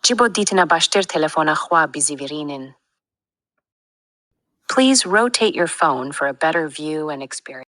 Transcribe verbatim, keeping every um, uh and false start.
Ji bo dîtina baştir telefona xwe bizîvirînin. Please rotate your phone for a better view and experience.